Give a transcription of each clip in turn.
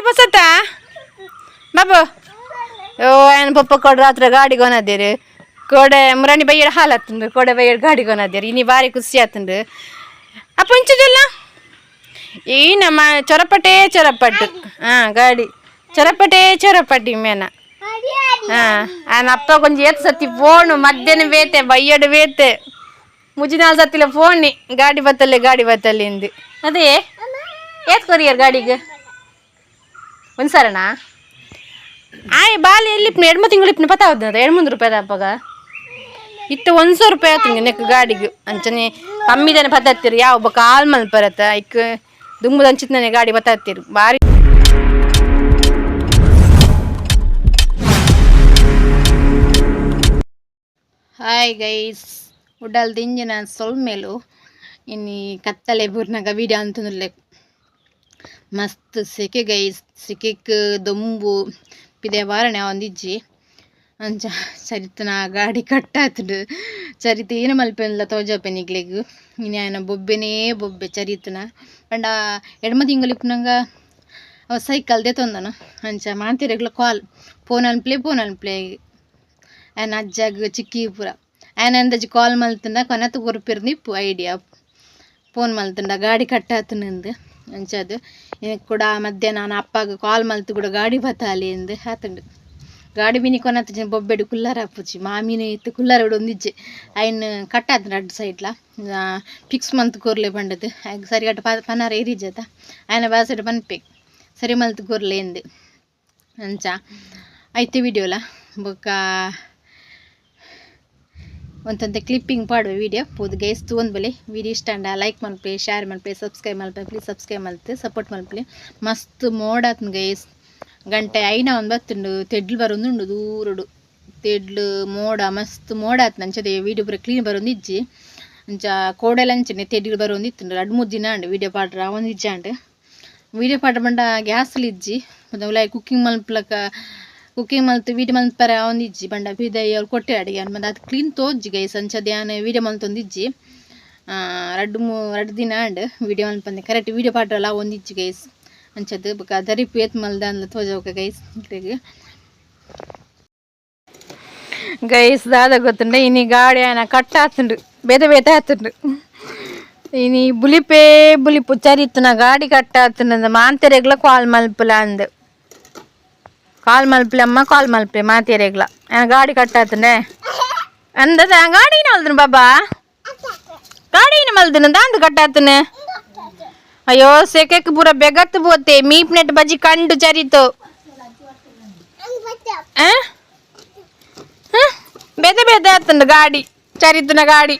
ಪೊಸತ್ತಾ ಬಾಬು? ಓ ఆయన ಪಪ್ಪ ಕೊಡ ರಾತ್ರಿ ಗಾಡಿ ಕೊನದೇರು. ಕೋಡೆ ಮುರಾಣಿ ಬೈಯಡ್ ಹಾಲು ಆತುಂಡು, ಕೋಡೆ ಬೈಯಡ್ ಗಾಡಿ ಕೊನದೇರು. ಇನಿ ಬಾರಿ ಖುಷಿ ಆತುಂಡು. ಅಪ್ಪ ಇಂಚುಜಲ್ಲ ಈ ನಮ್ಮ ಚೊರಪಟೇ ಚೊರಪಟ್ಟು. ಹಾಂ, ಗಾಡಿ ಚೊರಪಟೇ ಚೊರಪಟ್ಟಿ ಮೇನ. ಹಾಂ, ఆయన ಅಪ್ಪ ಕೊಂಚ ಏತ್ ಸತಿ ಫೋನು, ಮಧ್ಯಾಹ್ನ ಬೇತೆ, ಬೈಯಡು ಬೇತೆ, ಮುಜಿನಾಲ್ ಸತ್ತಿಲ್ಲ ಫೋನಿ, ಗಾಡಿ ಬತ್ತಲ್ಲಿ ಗಾಡಿ ಬತ್ತಲ್ಲಿ ಇಂದು. ಅದೇ ಏತ್ ಕೊರಿಯರ್ ಗಾಡಿಗೆ ಒಂದು ಸರನಾ? ಆಯ್ ಬಾಲಿ ಎಲ್ಲಿ 2 ತಿಂಗಳು ಇಪ್ಪನ ಪತ್ತಾವದ 2-3 ರೂಪಾಯಿ ಅಪ್ಪಗ ಇತ್ತು. 100 ರೂಪಾಯಿ ಆತು ನೆಕ್ ಗಾಡಿಗೆ. ಅಂಚನೆ ಕಮ್ಮಿದನೆ ಪತ್ತತ್ತೀರಿ ಯಾವ ಒಬ್ಬ ಕಾಲ್ ಮಲ್ಪರತ್ತ ಐಕ್ ದುಂಬುದ ಅಂಚಿತ್ತನೆ ಗಾಡಿ ಬತ್ತತ್ತೀರಿ ಬಾರಿ. ಹಾಯ್ ಗೈಸ್, ಉಡಲ್ ದಿಂಜಿನ ಸೊಲ್ಮೆಲು. ಇನ್ನು ಕತ್ತಲೆ ಬೂರ್ನಾಗ ವೀಡಿಯೋ ಅಂತಂದ್ರೆ ಮಸ್ತ್ ಸೆಕೆ ಗೈಸ್. ಸೆಕೆಕ್ ದೊಂಬು ಪಿದೆ ವಾರಣೆ ಒಂದಿಜ್ಜಿ. ಅಂಚ ಚರಿತನ ಗಾಡಿ ಕಟ್ಟಾತುಂಡು. ಚರಿತ ಏನು ಮಲ್ಪೆನ್ಲ ತೋಜಪೆ ನಿಗ್ಲೆಗ್. ಇನಿ ಆಯನ ಬೊಬ್ಬೆನೇ ಬೊಬ್ಬೆ ಚರಿತನ. ಪಂಡ ಎಡ್ಮ ತಿಂಗಳು ಇಪ್ಪುನಗ ಅವ ಸೈಕಲ್ ದೆತೊಂದನು. ಅಂಚ ಮಾಂತಿರೆಗ್ಲ ಕಾಲ್ ಫೋನ್ ಅನ್ಪ್ಲೆ ಫೋನ್ ಅನ್ಪ್ಲೆ. ಆಯನ ಅಜ್ಜಗ್ ಚಿಕ್ಕಿ ಪೂರ ಆಯನ ಅಂದಾಜು ಕಾಲ್ ಮಲ್ತುಂಡ ಕೊನತ್ ಕೊರ್ಪೆರ್ ಇಪ್ಪು ಐಡಿಯಾ. ಫೋನ್ ಮಲ್ತುಂಡ ಗಾಡಿ ಕಟ್ಟಾತುಂಡು ಅಂಚದು ಕೂಡ ಮಧ್ಯಾಹ್ನ ನಾನು ಅಪ್ಪಗ್ ಕಾಲ್ ಮಲ್ತು ಕೂಡ ಗಾಡಿ ಬತ್ತಾಲಿ ಎಂದು ಆತುಂಡು. ಗಾಡಿ ಮಿನಿ ಕೊನತ್ ಬೊಬ್ಬೆಡು ಕುಲ್ಲರ ಆಪುಜಿ. ಮಾಮಿನ ಇತ್ತು ಕುಲ್ಲರ ಒಂದಿಜ್ಜೆ. ಐನ್ ಕಟ್ಟಾತು ರಡ್ಡ್ ಸೈಡ್ಲ ಫಿಕ್ಸ್ ಮಲ್ತ್ ಕೊರ್ಲೆ ಪಂಡದು. ಐಕ್ ಸರಿಗಟ್ಟ ಪನಾರ ಏರಿಜತ ಆಯ್ನ ಬಾಸೆಡ್ ಪನ್ಪೆ ಸರಿ ಮಲ್ತ್ ಕೊರ್ಲೆ ಎಂದ್. ಅಂಚ ಐತೆ ವಿಡಿಯೋಲ. ಬೊಕ್ಕ ಒಂತೊಂತೆ ಕ್ಲಿಪ್ಪಿಂಗ್ ಪಾಡುವೆ ವಿಡಿಯೋ ಪೋದು ಗೈಸ್ ತೂವೊಂದು ಬಲೆ. ವಿಡಿಯೋ ಇಷ್ಟ ಆಂಡ like Malpe, share Malpe, subscribe Malpe. Please subscribe ಮಲ್ತ್ ಸಪೋರ್ಟ್ ಮಲ್ಪಲೆ. ಮಸ್ತ್ ಮೋಡಾತ್ನ ಗೈಸ್. ಗಂಟೆ ಐನ ಒಂದು ಬತ್ತುಂಡು. ತೆಡ್ಲು ಬರೊಂದುಂಡು ದೂರಡು. ತೆಡ್ಲು ಮೋಡ ಮಸ್ತ್ ಮೋಡಾತ್ನ. ಅಂಚದೆ ವಿಡಿಯೋ ಪೂರ ಕ್ಲೀನ್ ಬರೊಂದಿಜ್ಜಿ. ಅಂಚ ಕೋಡೆಲ ಅಂಚನೆ ತೆಡ್ಲು ಬರೊಂದಿತ್ತುಂಡು. 2-3 ದಿನ ಆಂಡ್ ವಿಡಿಯೋ ಪಾಡ್ರ ಆವೊಂದಿಜ್ಜಾಂಡ್. ವಿಡಿಯೋ ಪಾಡ್ರ ಪಂಡ ಗ್ಯಾಸ್ಲ ಇಜ್ಜಿ. ಉಲಾಯಿ ಕುಕ್ಕಿಂಗ್ ಮಲ್ಪಲಕ ಕುಕ್ಕಿಂಗ್ ಮಲ್ತ್ ವೀಡಿಯೋ ಮಲ್ಪರೆ ಆವೊಂದಿಜ್ಜಿ. ಪಂಡ ಪಿದಯಿ ಅವ್ರು ಕೊಟ್ಟೆ ಅಡಿಗೆ ಮಂದ ಅದು ಕ್ಲೀನ್ ತೋಜ್ಜಿ ಗೈಸ್. ಅಂಚ ಧ್ಯಾನ ವೀಡಿಯೋ ಮಲ್ತೊಂದಿಜ್ಜಿ. 2 ದಿನ ಆಂಡ್ ವೀಡಿಯೋ ಮಲ್ಪಂದೆ. ಕರೆಕ್ಟ್ ವೀಡಿಯೋ ಪಾಡ್ರಲ ಆವೊಂದಿಜ್ಜಿ ಗೈಸ್. ಅಂಚದ್ ಬೊಕ ದರಿಪು ಏತ್ ಮಲ್ದ ಅಂದ್ಲ ತೋಜವಕ ಗೈಸ್ ನಿಕ್ಲೆಗ್. ಗೈಸ್, ದಾದ ಗೊತ್ತುಂಡ, ಇನಿ ಗಾಡಿ ಆಯನ ಕಟ್ಟಾತುಂಡು, ಬೇತೆ ಬೇತೆ ಆತುಂಡು. ಇನಿ ಬುಲಿಪೇ ಬುಲಿಪು ಚರಿತ್ತುನ ಗಾಡಿ ಕಟ್ಟಾತುಂಡು. ಮಾಂತೆರೆಗ್ಲ ಕಾಲ್ ಮಲ್ಪುಲ ಅಂದ್. ಕಾಲ್ ಮಲ್ಪಲೆ ಅಮ್ಮ, ಕಾಲ್ ಮಲ್ಪಲೆ ಮಾತೆರೆಗ್ಲ. ಆಯನ ಗಾಡಿ ಕಟ್ಟಾತುಂಡೆ ಅಂದದ. ಗಾಡಿ ಮಲ್ದನು ಬಾಬಾ, ಗಾಡಿ ಮಲ್ದನು ದಾಂದು ಕಟ್ಟಾತುನು. ಅಯ್ಯೋ, ಸೆಕೆಕ್ ಪೂರ ಬೆಗತ್ತು ಪೋತೆ. ಮೀಪ್ ನೆಟ್ ಬಜಿ ಕಂಡು ಚರಿತು ಬೇತೆ ಬೇತೆ ಆತುಂಡು ಗಾಡಿ ಚರಿತುನ ಗಾಡಿ.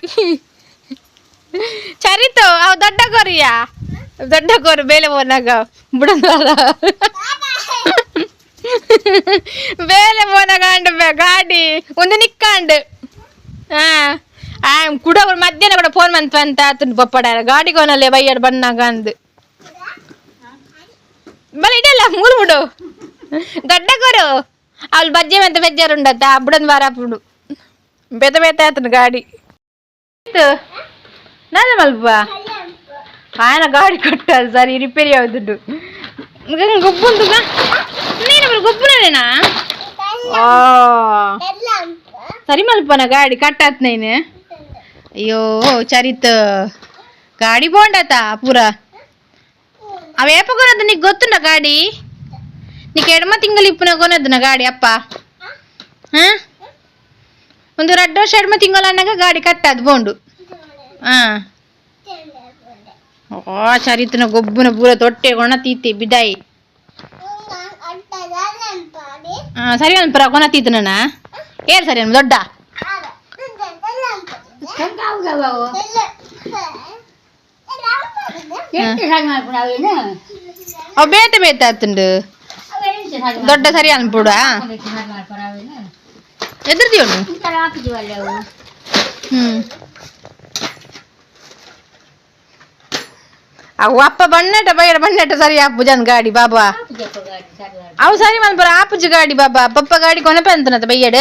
ಚರಿತು ಅವು ದೊಡ್ಡ ಕೊರಿಯ ದೊಡ್ಡ ಕೋರು ಬೇಲೆ ಪೋನಾಗ ಬುಡಂದಾರ ಬೇಲೆ ಪೋನಾಗ ಅಂಡ್ ಗಾಡಿ ಒಂದು ನಿಕ್ಕಾಂಡ್. ಆ ಕುಡ ಮಧ್ಯಾಹ್ನ ಕೂಡ ಫೋನ್ ಮಂತ್ ಅಂತ ಆತುಂಡು ಪಪ್ಪಡ ಗಾಡಿ ಕೋನಲ್ಲೇ ಬೈಯಡ್ ಬಣ್ಣಾಗ ಅಂದು. ಬಲ ಇಡಲ್ಲ ಮೂರು ಬಿಡು ದೊಡ್ಡ ಕೊರು. ಅವಳು ಬಜ್ಜೆ ಮಂತ ಬೆಜ್ಜಾರು ಉಂಡತ್ತ ಬುಡನ್ ಬಾರ ಅಪ್ಪುಡು. ಬೇತೆ ಬೇತೆ ಆತನು ಗಾಡಿ ನಾನೇ ಮಲ್ಪ. ఆయన ಗಾಡಿ ಕೊಟ್ಟಾరు ಸರಿ ರಿಪೇರಿ అవుతుండు. ಗೊಬ್ಬುಂದುగా నేను ಗೊಬ್ಬುನೇನಾ? ಸರಿ ಮಲ್ಪನ ಗಾಡಿ ಕಟ್ಟಾತ್ ನೈನು. ಅಯ್ಯೋ ಚರಿತ್, ಗಾಡಿ ಬೋಂಡತ ಪೂರ. ಅವ ಏಪ ಕೊನದ್ದು నీకు ಗೊತ್ತುಂಡ ಗಾಡಿ? నీకు ಎಡಮ ತಿಂಗಳು ಇಪ್ಪುನ ಕೊನದ್ದುನ ಗಾಡಿ ಅಪ್ಪ? ಒಂದು 2 ವರ್ಷ ಎಡಮ ತಿಂಗಳು ಅನ್ನಾಗ ಗಾಡಿ ಕಟ್ಟಾದ್ ಬೋಂಡು. ಹಾ ಓ ಚರಿತನ ಗೊಬ್ಬುನ ಪೂರ ತೊಟ್ಟೆ ಕೊಣ ತೀತಿ ಬಿದಾಯಿ. ಸರಿ ಅನ್ಪುರ ಕೊನ ತೀತನ ಏನ್ ಸರಿ ಅನ್ ದೊಡ್ಡ. ಅವ್ ಬೇತೆ ಬೇತೆ ಆತುಂಡು ದೊಡ್ಡ ಸರಿ ಅನ್ಪುಡ ಎದುರ್ದಿಯೋನು. ಅವು ಅಪ್ಪ ಬಣ್ಣಟ ಬೈರ ಬಣ್ಣಟ ಸರಿ ಆಪುಜನ್ ಗಾಡಿ ಬಾಬಾ. ಅವು ಸರಿ ಮನ್ಪುರ ಆಪುಜು ಗಾಡಿ ಬಾಬಾ. ಪಪ್ಪ ಗಾಡಿ ಕೊನಪೆ ಅಂತನತ ಬೈಯಡ್.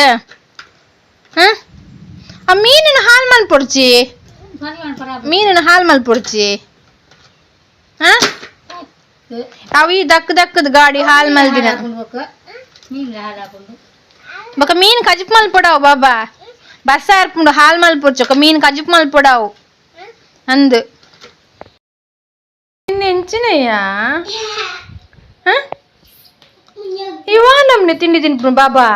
ಹಾ ಆ ಮೀನಿನ ಹಾಲು ಮಲ್ಪೊಡ್ಚಿ, ಮೀನಿನ ಹಾಲು ಮಲ್ಪೊಡ್ಚಿ. ಹಾ ಅವು ಈ ದಕ್ಕ ದಕ್ಕದ ಗಾಡಿ ಹಾಲ್ ಮಲ್ದಿನ ಬೊಕ ಮೀನ್ ಕಜಿಪ್ ಮಲ್ಪೊಡವು ಬಾಬಾ ಬಸ್ ಆರ್ಪುಂಡು ಹಾಲ್ ಮಲ್ಪೊಡ್ಚೊಕ ಮೀನ್ ಕಜಿಪ್ ಮಲ್ಪೊಡವು ಅಂದು ಎಂಚಿನಯ್ಯ ಇವ ನಮ್ನೆ ತಿಂಡಿ ತಿನ್ಪು ಬಾಬಾ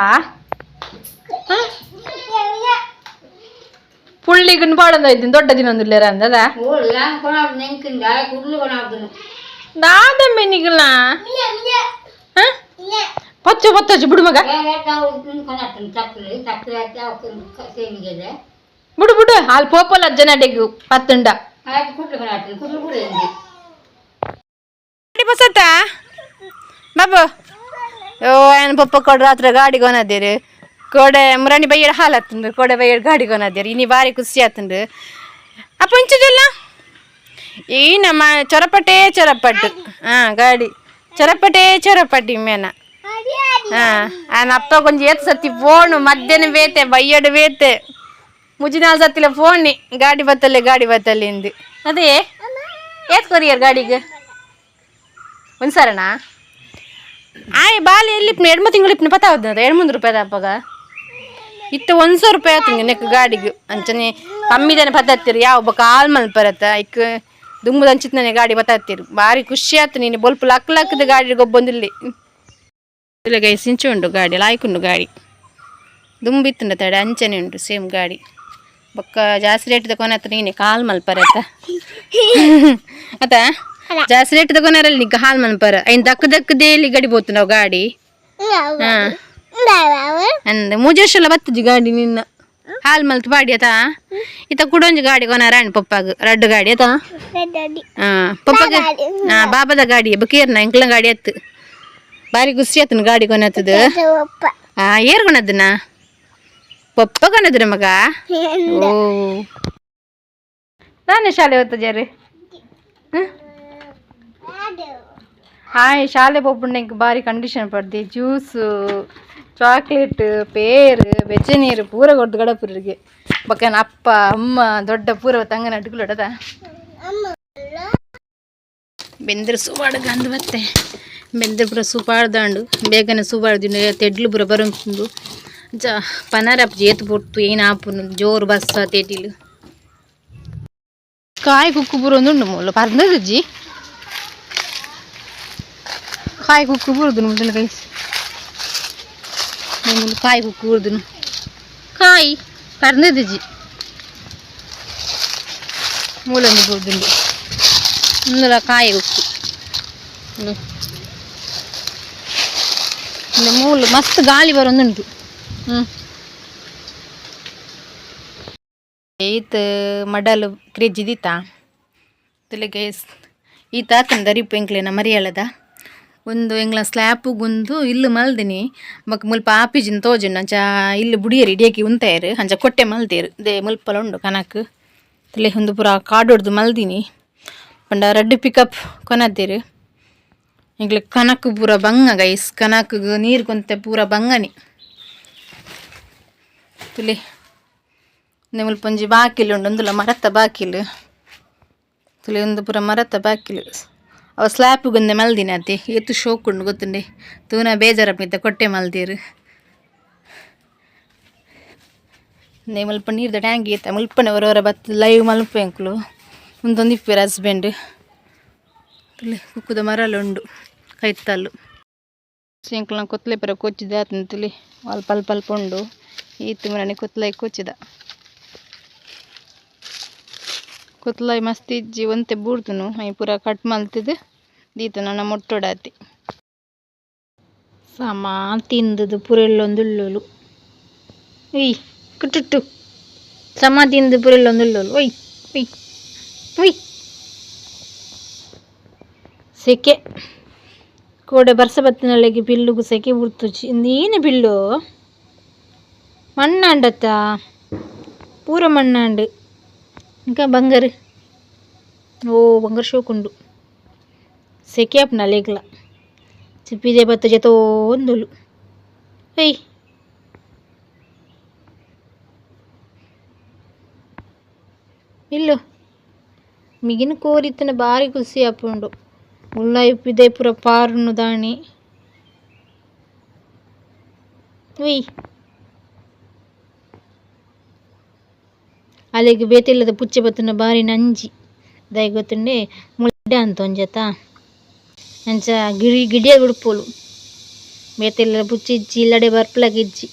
ಪುಳ್ಳಿಗನ್ ಪಾಡೊಂದು ಐತಿನ ದೊಡ್ಡ ದಿನ ಅಂದದ ದಾದಮ್ಮೆ ನಿಗಲ ಪಚ್ಚು ಪತ್ತೊಚ್ಚು ಬಿಡು ಮಗ ಬಿಡು ಬಿಡು ಅಲ್ಲಿ ಪೋಪಲ್ ಅಜ್ಜನಡೆಗು ಪತ್ತುಂಡ ಬಸತ್ತ ಬಾಬು ಓ ಏನು ಪಪ್ಪ ಕೊಡು ರಾತ್ರಿ ಗಾಡಿಗೆ ಕೊನದಿರು ಕೋಡೆ ಮುರಾಣಿ ಬೈಯಡ್ ಹಾಲತ್ತುಂಡು ಕೋಡೆ ಬೈಯಡ್ ಗಾಡಿಗೆ ಕೊನದಿರು ಇನಿ ಬಾರಿ ಖುಷಿ ಆತುಂಡು ಅಪ್ಪ ಇಂಚದಲ್ಲ ಈ ನಮ್ಮ ಚೊರಪಟ್ಟೇ ಚೊರಪಟ್ಟು ಹಾಂ ಗಾಡಿ ಚೊರಪಟ್ಟೇ ಚೊರಪಟ್ಟಿ ಮೇನ ಹಾಂ ಆನ ಅಪ್ಪ ಕೊಂಚ ಏತ್ ಸತಿ ಫೋನು ಮಧ್ಯಾಹ್ನ ಬೇತೆ ಬೈಯಡು ಬೇತೆ ಮುಜಿನಾಲ್ ಸತ್ತಿಲ ಫೋನಿ ಗಾಡಿ ಬತ್ತಲೆ ಗಾಡಿ ಬತ್ತಲೆ ಇಂದು ಅದೇ ಏತ್ ಕೊರಿಯರ್ ಗಾಡಿಗೆ ಒಂದು ಸರಣ ಆಯ್ ಬಾಲಿ ಎಲ್ಲಿ 2 ತಿಂಗಳು ಇಪ್ಪನ ಪತ್ತಾವದ್ದು 2-3 ರೂಪಾಯಿ ಅಪ್ಪಗ ಇತ್ತು 100 ರೂಪಾಯಿ ಆತು ನೆಕ್ ಗಾಡಿಗೆ ಅಂಚನೆ ಕಮ್ಮಿದನೆ ಪತ್ತತ್ತಿರು ಯಾವ ಒಬ್ಬ ಕಾಲ್ ಮಲ್ಪರತ್ತ ಐಕ್ ದುಂಬುದ ಅಂಚಿತ್ತನೆ ಗಾಡಿ ಬತ್ತತ್ತಿರು ಭಾರಿ ಖುಷಿ ಆಯ್ತು ನೀನು ಬೊಲ್ಪು ಲಕ್ ಲಕ್ಕದ ಗಾಡಿ ಗೊಬ್ಬೊಂದಿಲ್ಲಿ ಇಲ್ಲ ಗೈ ಸಿಂಚು ಉಂಡು ಗಾಡಿ ಲಾಯ್ಕುಂಡು ಗಾಡಿ ದುಂಬಿತ್ತುಂಡ ತಡೆ ಅಂಚನೆ ಉಂಟು ಸೇಮ್ ಗಾಡಿ ಬೊಕ್ಕ ಜಾಸ್ತಿ ರೇಟ್ ತಕೊನತ್ತ ನೀನೆ ಕಾಲ್ ಮಲ್ಪರತ್ತ ಅತ್ತ ಜಾಸ್ತಿ ರೇಟ್ ತಕೊನಾರಲ್ಲಿ ನಿಕ್ಕ ಹಾಲ್ ಮಲ್ಪರ ಐನ್ ದಕ್ಕ ದಕ್ಕದೇಲಿ ಗಡಿ ಬೋತು ನಾವು ಗಾಡಿ ಅಂದ ಮೂಜರ್ಷಲ ಬತ್ತಜಿ ಗಾಡಿ ನಿನ್ನ ಹಾಲ್ ಮಲ್ತು ಬಾಡಿ ಆತ ಇತ್ತ ಕುಡೊಂಜಿ ಗಾಡಿ ಕೊನಾರ ಪಪ್ಪಾಗ ರಡ್ಡು ಗಾಡಿ ಆತ ಪಪ್ಪಾಗ ಬಾಬದ ಗಾಡಿ ಬಕೇರ್ನ ಎಂಕ್ಲ ಗಾಡಿ ಅತ್ತು ಬಾರಿ ಖುಷಿ ಆತನ ಗಾಡಿ ಕೊನತ್ತದ ಏರ್ ಕೊನದನ ಪಪ್ಪ ಕೊನದ್ರ ಮಗ ಓ ನಾನು ಶಾಲೆ ಹೊತ್ತ ಜರಿ ಹಾಯ್ ಶಾಲೆ ಪೋಪುಂಡ ಬಾರಿ ಕಂಡೀಷನ್ ಪಡ್ದಿ ಜ್ಯೂಸು ಚಾಕ್ಲೇಟ್ ಪೇರು ಬೆಚ್ಚ ನೀರು ಪೂರ ಕೊಡ್ದು ಗಡಪುರಿಗೆ ಬಕ್ಕನ ಅಪ್ಪ ಅಮ್ಮ ದೊಡ್ಡ ಪೂರ ತಂಗನ ಅಡ್ಗುಲೊಡದ ಬೆಂದ್ರೆ ಸೂಪಾಡು ಗಂದು ಬತ್ತೆ ಬೆಂದ್ರೆ ಪೂರ ಸೂಪಾಡ್ದಾಂಡು ಬೇಗನೆ ಸೂಪಾಡ್ದು ತೆಡ್ಲು ಪೂರ ಬರಂಪುಂಡು ಜ ಪನಾರಪ್ಪ ಏತು ಪೊರ್ತು ಏನು ಆಪುನು ಜೋರು ಬಸ್ಸ ತೇಟಿಲು ಕಾಯಿ ಕುಕ್ಕು ಪೂರ ಒಂದುಂಡು ಮೂಲ ಪರ್ದಜ್ಜಿ ಕಾಯಿ ಕುಕ್ಕು ಬರುದು ಮೊದಲು ಕೈಸ್ ಕಾಯಿ ಕುಕ್ಕು ಬರುದು ಕಾಯಿ ಪರ್ದಜ್ಜಿ ಮೂಲೊಂದು ಬರುದುಂಡು ಇಂದುಲ ಕಾಯಿ ಕುಕ್ಕು ಮೂಲು ಮಸ್ತ್ ಗಾಳಿ ಬರೋದುಂಟು ಈತ್ ಮಡಲು ಕ್ರಿಜ್ಜಿದಿತ್ತ ತುಲಿಗೆ ಈ ತಾತನ ದರಿಪು ಎಂಕ್ಲೆನ ಮರಿಯಾಳದ ಒಂದು ಎಂಗ್ಲ ಸ್ಲ್ಯಾಪು ಗುಂದು ಇಲ್ಲು ಮಲ್ದಿನಿ ಬೊಕ ಮುಲ್ಪ ಆಪಿಜಿನ ತೋಜುಂಡು ಅಂಚ ಇಲ್ಲು ಬುಡಿಯರಿ ಇಡಿಯಕ್ಕೆ ಉಂತಾಯರು ಅಂಚ ಕೊಟ್ಟೆ ಮಲ್ದೇರು they ಮುಲ್ಪಲ ಉಂಡು ಕನಕ್ ತುಲೆ ಒಂದು ಪೂರ ಕಾಡೊಡ್ದು ಮಲ್ದಿನಿ ಪಂಡ ರಡ್ಡು ಪಿಕಪ್ ಕೊನದ್ದೇರು ಎಂಕ್ಲೆ ಕನಕ್ ಪೂರ ಬಂಗ ಗೈಸ್ ಕನಕ್ ನೀರು ಕೊಂತೆ ಪೂರ ಬಂಗನಿ ತುಲೆ ಮುಲ್ಪ ಒಂಜಿ ಬಾಕಿಲು ಉಂಡು ಒಂದುಲ ಮರತ್ತ ಬಾಕಿಲು ತುಲೆ ಒಂದು ಪೂರ ಮರತ್ತ ಬಾಕಿಲು ಅವ ಸ್ಲ್ಯಾಪ್ ಗುಂದೆ ಮಲ್ದಿನ ಅತ್ತೆ ಏತು ಶೋಕ್ ಉಂಡು ಗೊತ್ತುಂಡೆ ತೂನ ಬೇಜಾರಪ್ಪ ಕೊಟ್ಟೆ ಮಲ್ದೇರು ನೆ ಮುಲ್ಪ ನೀರ್ದ ಟ್ಯಾಂಕ್ ಇತ್ತ ಮುಲ್ಪನೆ ಹೊರ ಬತ್ತು ಲೈವ್ ಮಲ್ಪ ಎಂಕುಲು ಉಂದೊಂದು ಇಪ್ಪೇರು ಹಸ್ಬೆಂಡ್ ತುಲೆ ಕುಕ್ಕುದ ಮರಲ ಉಂಡು ಕೈತಲ್ಲು ಎಂಕಲ್ನ ಕೊತ್ಲೆ ಪರ ಕೊಚ್ಚಿದ ಆತನ ತುಲೆ ಅಲ್ಪ ಅಲ್ಪ ಅಲ್ಪ ಉಂಡು ಈತ್ ಮರನೆ ಕೊತ್ಲಾಯಿ ಕೊಚ್ಚಿದ ಕೊತ್ಲಾಯಿ ಮಸ್ತ್ ಇಜ್ಜಿ ಒಂತೆ ಬೂರ್ದುನು I ಪೂರ ಕಟ್ ಮಲ್ತಿದ್ದು ದೀತ ನನ್ನ ಮೊಟ್ಟೊಡಾತಿ ಸಮ ತಿಂದದು ಪುರೆಲ್ಲೊಂದುಳ್ಳೋಲು ಉಯ್ ಕುಟುಟ್ಟು ಸಮ ತಿಂದು ಪುರೆಲ್ಲೊಂದುಳ್ಳೋಲು ಒಯ್ ಉಯ್ ಉಯ್ ಸೆಕೆ ಕೋಡೆ ಬರ್ಸ ಬತ್ತಿನೊಳಗೆ ಬಿಲ್ಲುಗು ಸೆಕೆ ಬುಡ್ತುಜಿ ಇಂದೇನು ಬಿಲ್ಲು ಮಣ್ಣಾಂಡತ್ತ ಪೂರ ಮಣ್ಣಾಂಡು ఇంకా ಬಂಗಾರು ಓ ಬಂಗಾರ ಶೋಕುಂಡು ಸೆಕೆ ಅಪ್ನ ಲೇಗ್ಲ ಚಿಪ್ಪಿದೆ ಬತ್ತ ಜೊತೋಂದುಲು ಏಯ್ ಇಲ್ಲು ಮಿಗಿನ ಕೋರಿತ್ತನ ಬಾರಿ ಖುಷಿ ಆಪುಂಡು ಉಲಾಯಿ ಪಿದಯಿ ಪೂರ ಪಾರುನು ದಾನಿ. ಒಯ್ ಅಲೆಗ್ ಬೇತೆ ಇಲ್ಲದ ಪುಚ್ಚೆ ಬತ್ತುಂಡ ಬಾರಿ ನಂಜಿ ದಾಯೆ ಗೊತ್ತುಂಡೆ ಮುಲ್ಪ ಅಂತ ಒಂಜತ ಅಂಚ ಗಿಡಿ ಗಿಡಿಯ ಬುಡ್ಪೊಲು ಬೇತೆ ಇಲ್ಲದ ಪುಚ್ಚೆ ಇಜ್ಜಿ ಇಲ್ಲಡೆ ಬರ್ಪುಲಕ ಇಜ್ಜಿ.